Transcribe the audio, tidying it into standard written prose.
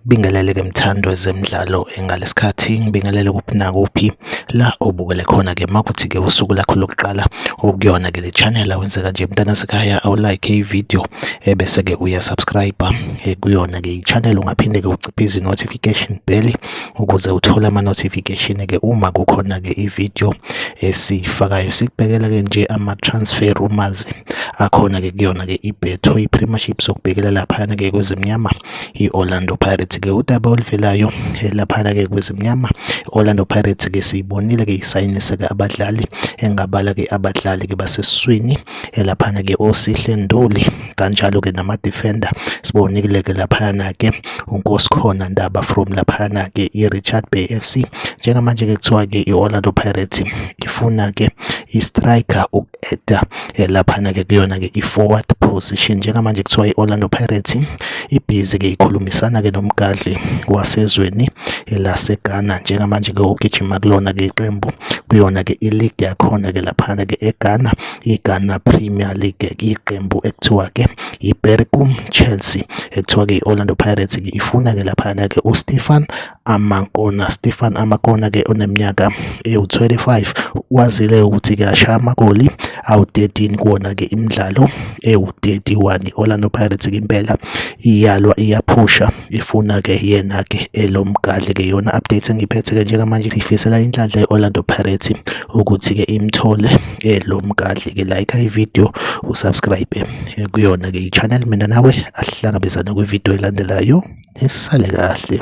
Ngikubingelele ke mthandi wezemidlalo ngalesikhathi, ngibingelele kuphi nakuphi la obukele khona ke makuthi ke usuku lakho lokuqala okuyona ke le channel awenze kanje mntana sekhaya awulike i-video ebese ke uya-subscribe kuyona ke i-channel. Ungaphinde ke uciphize i-notification bell ukuze uthole ama-notification ke uma kukhona ke i-video esiyifakayo. Sikubhekela ke nje ama-transfer rumors akhona ke kuyona ke i-Betway Premiership, sokubhekela laphana ke kwezimnyama i-Orlando Pirates ke udaba oluvelayo laphana ke kwezimnyama i-Orlando Pirates ke siyibonile ke isayinise ke abadlali engabala ke abadlali ke basesiswini laphana ke oSihle Nduli kanjalo ke nama-defender sibonile ke laphana ke uNkosikhona Ndaba from laphana ke i-Richard Bay FC. Njengamanje ke kuthiwa ke i-Orlando Pirates ifuna ke i-striker eda laphana ke kuyona ke i-forward position. Njengamanje kuthiwa i-Orlando Pirates ibhizi ke ikhulumisana ke nomgadli wasezweni laseGhana, njengamanje ke ugijima kulona ke iqembu kuyona ke i-league yakhona ke laphana ke eGhana, iGhana Premier League, iqembu ekuthiwa ke iBerekum Chelsea. Ekuthiwa ke i-Orlando Pirates ke ifuna ke laphana ke uStefan Amakona. Stefan Amakona ke oneminyaka ewu-25 wazile ukuthi ke ashaya amagoli awu-13 kuwona ke imidlalo ewu-31. I-Orlando Pirates ke impela iyalwa, iyaphusha, ifuna ke yena ke elomgadli ke. Yona update engiphethe ke njengamanje, sifisela inhlanhla i-Orlando Pirates ukuthi ke imthole elomgadli ke. Like i-video, usubscribe kuyona ke i-channel. Mina nawe ahlangabezana kwi-video elandelayo, nisale kahle.